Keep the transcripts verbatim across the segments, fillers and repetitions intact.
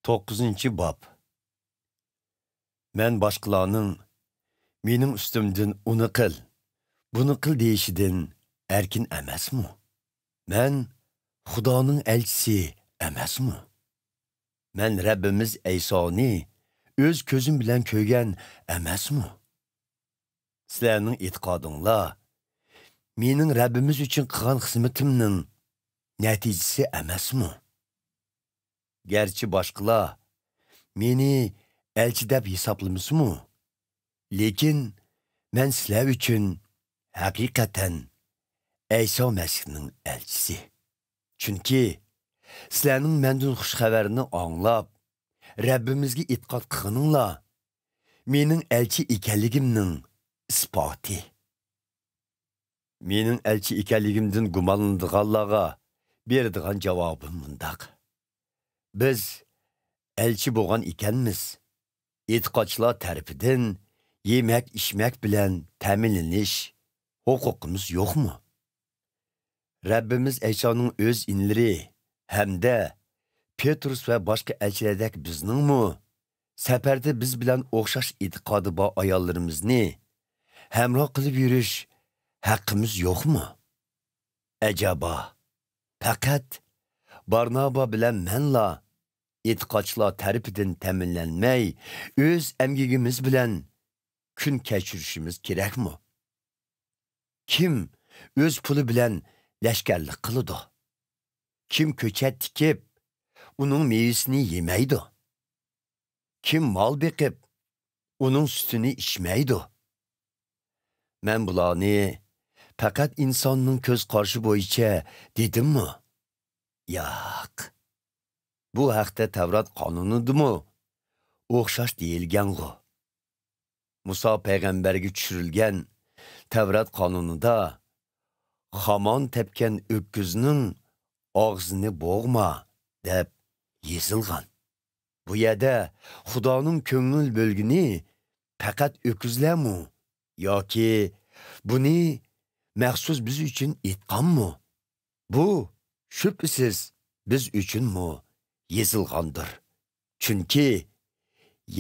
توققۇزىنچى باب. مەن باشقىلارنىڭ مېنىڭ ئۈستۈمدىن ئۇنى قىل، بۇنى قىل دېيىشىدىن ئەركىن ئەمەسمۇ؟ مەن خۇدانىڭ ئەلچىسى ئەمەسمۇ؟ مەن رەببىمىز ئەيسانى ئۆز كۆزۈم بىلەن كۆرگەن ئەمەسمۇ؟ سىلەرنىڭ ئېتىقادىڭلار مېنىڭ رەببىمىز ئۈچۈن قىلغان خىزمىتىمنىڭ نەتىجىسى ئەمەسمۇ؟ گەرچە باشقىلار مېنى ئەلچى دەپ ھېسابلىمىسىمۇ، لېكىن مەن سىلەر ئۈچۈن ھەقىقەتەن ئەيسا مەسىھنىڭ ئەلچىسى. چۈنكى سىلەرنىڭ مەندىن خۇش خەۋەرنى ئاڭلاپ، رەببىمىزگە ئېتىقاد قىلغىنىڭلار مېنىڭ ئەلچى ئىكەنلىكىمنىڭ ئىسپاتى. مېنىڭ ئەلچى ئىكەنلىكىمدىن گۇمانلىنىدىغانلارغا بېرىدىغان جاۋابىم مۇنداق: بىز ئەلچى بولغان ئىكەنمىز، ئېتىقادچىلار تەرىپىدىن يېمەك-ئىچمەك بىلەن تەمىنلىنىش ھوقۇقىمىز يوقمۇ؟ رەببىمىز ئەيسانىڭ ئۆز ئىنىلىرى ھەمدە پېترۇس ۋە باشقا ئەلچىلەردەك بىزنىڭمۇ سەپەردە بىز بىلەن ئوخشاش ئېتىقادى بار ئاياللىرىمىزنى ھەمراھ قىلىپ يۈرۈش ھەققىمىز يوقمۇ؟ ئەجەبا، پەقەت بارنابا بىلەن مەنلا ئېتىقادچىلار تەرىپىدىن تەمىنلەنمەي، ئۆز ئەمگىكىمىز بىلەن كۈن كەچۈرۈشىمىز كېرەكمۇ؟ كىم ئۆز پۇلى بىلەن لەشكەرلىك قىلىدۇ؟ كىم كۆچەت تىكىپ، ئۇنىڭ مېۋىسىنى يېمەيدۇ؟ كىم مال بېقىپ، ئۇنىڭ سۈتىنى ئىچمەيدۇ؟ مەن بۇلارنى پەقەت ئىنساننىڭ كۆز قارىشى بويىچە دېدىممۇ؟ ياق. بۇ ھەقتە تەۋرات قانۇنىدىمۇ ئوخشاش دېيىلگەنغۇ؟ مۇسا پەيغەمبەرگە چۈشۈرۈلگەن تەۋرات قانۇنىدا «خامان تەپكەن ئۆكۈزنىڭ ئاغزىنى بوغما» دەپ يېزىلغان. بۇ يەردە خۇدانىڭ كۆڭۈل بۆلگىنى پەقەت ئۆكۈزلەرمۇ؟ ياكى بۇنى مەخسۇس بىز ئۈچۈن ئېيتقانمۇ؟ بۇ، شۈبھىسىز، بىز ئۈچۈنمۇ يېزىلغاندۇر. چۈنكى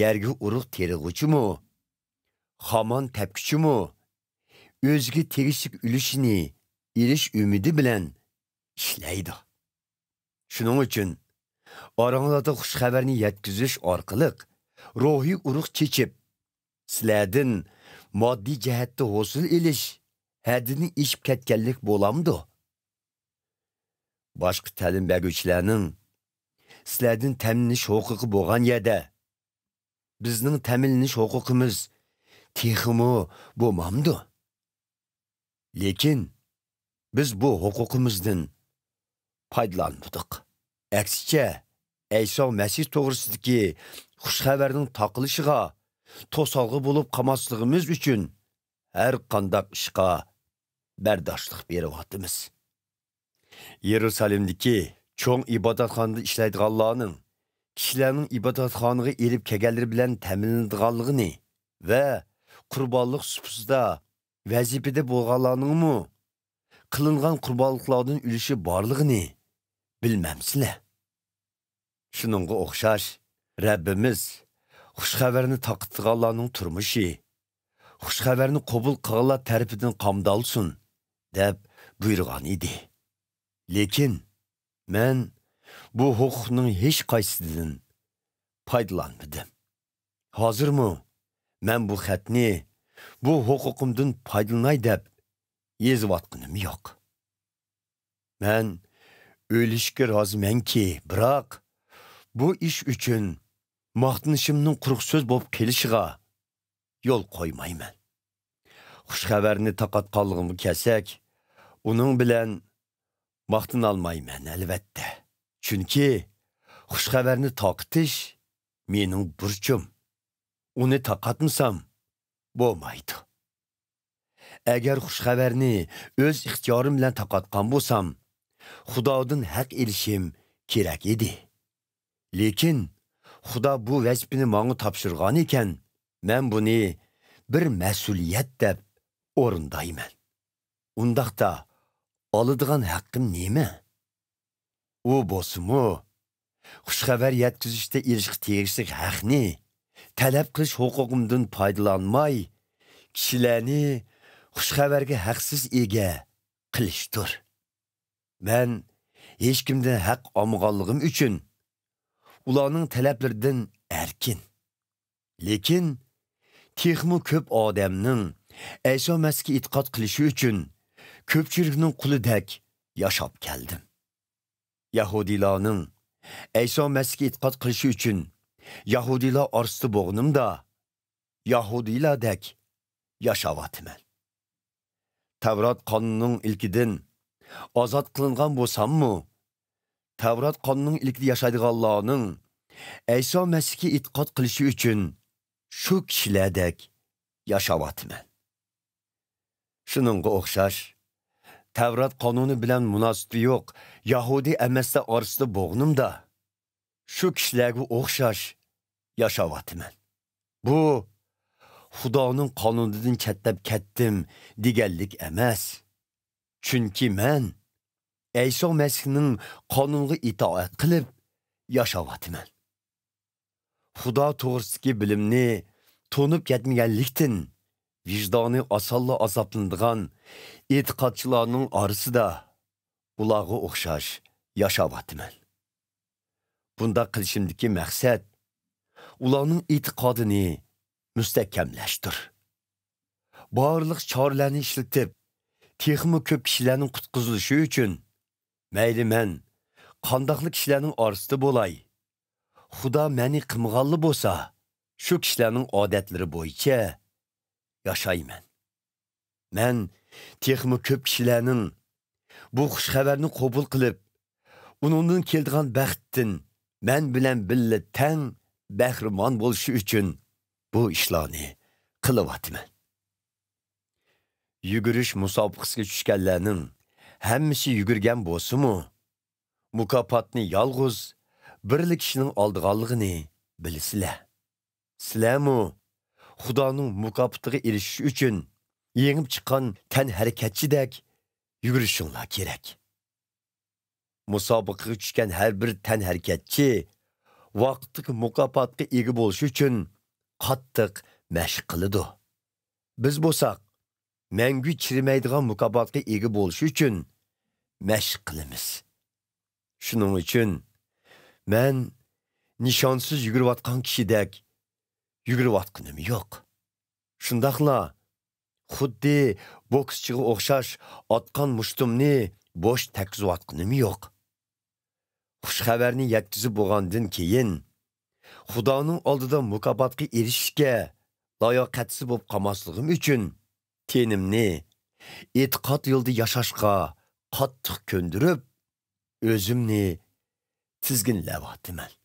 يەرگە ئۇرۇق تېرىغۇچىمۇ، خامان تەپكۈچىمۇ ئۆزىگە تېگىشلىك ئۈلۈشىنى ئېلىش ئۈمىدى بىلەن ئىشلەيدۇ. شۇنىڭ ئۈچۈن ئاراڭلاردا خۇش خەۋەرنى يەتكۈزۈش ئارقىلىق روھىي ئۇرۇق چېچىپ، سىلەردىن ماددىي جەھەتتە ھوسۇل ئېلىش ھەددىنى ئېشىپ كەتكەنلىك بولامدۇ؟ باشقا تەلىم بەرگۈچىلەرنىڭ سىلەردىن تەمىنلىنىش ھوقۇقى بولغان يەردە، بىزنىڭ تەمىنلىنىش ھوقۇقىمىز تېخىمۇ بولمامدۇ؟ لېكىن بىز بۇ ھوقۇقىمىزدىن پايدىلانمىدۇق. ئەكسىچە، ئەيسا مەسىھ توغرىسىدىكى خۇش خەۋەرنىڭ تارقىلىشىغا توسالغۇ بولۇپ قالماسلىقىمىز ئۈچۈن ھەر قانداق ئىشقا بەرداشلىق بېرىۋاتىمىز. يېرۇسالېمدىكى چوڭ ئىبادەتخانىدا ئىشلەيدىغانلارنىڭ كىشىلەرنىڭ ئىبادەتخانىغا ئېلىپ كەلگەنلىرى بىلەن تەمىنلىنىدىغانلىقىنى ۋە قۇربانلىق سۇپىسىدا ۋەزىپىدە بولغانلارنىڭمۇ قىلىنغان قۇربانلىقلاردىن ئۈلۈشى بارلىقىنى بىلمەمسىلەر؟ شۇنىڭغا ئوخشاش، رەببىمىز «خۇش خەۋەرنى تارقىتىدىغانلارنىڭ تۇرمۇشى خۇش خەۋەرنى قوبۇل قىلغانلار تەرىپىدىن قامدالسۇن» دەپ بۇيرۇغان ئىدى. لېكىن مەن بۇ ھوقۇقنىڭ ھېچقايسىسىدىن پايدىلانمىدىم. ھازىرمۇ مەن بۇ خەتنى بۇ ھوقۇقۇمدىن پايدىلىناي دەپ يېزىۋاتقىنىم يوق. مەن ئۆلۈشكە رازىمەنكى، بىراق بۇ ئىش ئۈچۈن ماختىنىشىمنىڭ قۇرۇق سۆز بولۇپ قېلىشىغا يول قويمايمەن. خۇش خەۋەرنى تارقاتقانلىقىمغا كەلسەك، ئۇنىڭ بىلەن ماختىنالمايمەن، ئەلۋەتتە. چۈنكى خۇش خەۋەرنى تارقىتىش مېنىڭ بۇرچۇم. ئۇنى تارقاتمىسام بولمايدۇ. ئەگەر خۇش خەۋەرنى ئۆز ئىختىيارىم بىلەن تارقاتقان بولسام، خۇدادىن ھەق ئېلىشىم كېرەك ئىدى. لېكىن خۇدا بۇ ۋەزىپىنى ماڭا تاپشۇرغان ئىكەن، مەن بۇنى بىر مەسئۇلىيەت دەپ ئورۇندايمەن. ئۇنداقتا ئالىدىغان ھەققىم نېمە؟ ئۇ بولسىمۇ، خۇش خەۋەر يەتكۈزۈشتە ئېرىشىشكە تېگىشلىك ھەقنى تەلەپ قىلىش ھوقۇقۇمدىن پايدىلانماي، كىشىلەرنى خۇش خەۋەرگە ھەقسىز ئىگە قىلىشتۇر. مەن ھېچكىمدىن ھەق ئالمىغانلىقىم ئۈچۈن ئۇلارنىڭ تەلەپلىرىدىن ئەركىن. لېكىن تېخىمۇ كۆپ ئادەمنىڭ ئەيسا مەسىھكە ئېتىقاد قىلىشى ئۈچۈن كۆپچىلىكنىڭ قۇلىدەك ياشاپ كەلدىم. يەھۇدىيلارنىڭ ئەيسا مەسىھكە ئېتىقاد قىلىشى ئۈچۈن يەھۇدىيلار ئارىسىدا بولغىنىمدا، يەھۇدىيلاردەك ياشاۋاتىمەن. تەۋرات قانۇنىنىڭ ئىلكىدىن ئازاد قىلىنغان بولساممۇ، تەۋرات قانۇنىنىڭ ئىلكىدە ياشايدىغانلارنىڭ ئەيسا مەسىھكە ئېتىقاد قىلىشى ئۈچۈن شۇ كىشىلەردەك ياشاۋاتىمەن. شۇنىڭغا ئوخشاش، تەۋرات قانۇنى بىلەن مۇناسىۋىتى يوق يەھۇدىي ئەمەسلەر ئارىسىدا بولغىنىمدا، شۇ كىشىلەرگە ئوخشاش ياشاۋاتىمەن. بۇ خۇدانىڭ قانۇنىدىن چەتلەپ كەتتىم دېگەنلىك ئەمەس. چۈنكى مەن ئەيسا مەسىھنىڭ قانۇنىغا ئىتائەت قىلىپ ياشاۋاتىمەن. خۇدا توغرىسىدىكى بىلىمنى تونۇپ يەتمىگەنلىكتىن، ۋىجدانى ئاسانلا ئازابلىنىدىغان ئېتىقادچىلارنىڭ ئارىسىدا ئۇلارغا ئوخشاش ياشاۋاتىمەن. بۇنداق قىلىشىمدىكى مەقسەت ئۇلارنىڭ ئېتىقادىنى مۇستەھكەملەشتۇر. بارلىق چارىلەرنى ئىشلىتىپ، تېخىمۇ كۆپ كىشىلەرنىڭ قۇتقۇزۇلۇشى ئۈچۈن، مەيلى مەن قانداقلا كىشىلەرنىڭ ئارىسىدا بولاي، خۇدا مەنئى قىلمىغانلا بولسا، شۇ كىشىلەرنىڭ ئادەتلىرى بويىچە ياشايمەن. مەن تېخىمۇ كۆپ كىشىلەرنىڭ بۇ خۇش خەۋەرنى قوبۇل قىلىپ، ئۇنىڭدىن كېلىدىغان بەختتىن مەن بىلەن بىللە تەڭ بەھرىمەن بولۇشى ئۈچۈن بۇ ئىشلارنى قىلىۋاتىمەن. يۈگۈرۈش مۇسابىقىسىگە چۈشكەنلەرنىڭ ھەممىسى يۈگۈرگەن بولسىمۇ، مۇكاپاتنى يالغۇز بىرلا كىشىنىڭ ئالىدىغانلىقىنى بىلىسىلەر. سىلەرمۇ خۇدانىڭ مۇكاپاتىغا ئېرىشىش ئۈچۈن يېڭىپ چىققان تەنھەرىكەتچىدەك يۈگۈرۈشۈڭلار كېرەك. مۇسابىقىگە چۈشكەن ھەر بىر تەنھەرىكەتچى ۋاقىتلىق مۇكاپاتقا ئىگە بولۇش ئۈچۈن قاتتىق مەشىق قىلىدۇ. بىز بولساق، مەڭگۈ چىرىمەيدىغان مۇكاپاتقا ئىگە بولۇش ئۈچۈن مەشىق قىلىمىز. شۇنىڭ ئۈچۈن مەن نىشانسىز يۈگۈرۈۋاتقان كىشىدەك يۈگۈرۈۋاتقىنىم يوق. شۇنداقلا خۇددى بوكسچىغا ئوخشاش ئاتقان مۇشتۇمنى بوش تەگكۈزۈۋاتقىنىم يوق. خۇش خەۋەرنى يەتكۈزۈپ بولغاندىن كېيىن، خۇدانىڭ ئالدىدا مۇكاپاتقا ئېرىشىشكە لاياقەتسىز بولۇپ قالماسلىقىم ئۈچۈن، تېنىمنى ئېتىقاد يولىدا ياشاشقا قاتتىق كۆندۈرۈپ، ئۆزۈمنى تىزگىنلەۋاتىمەن.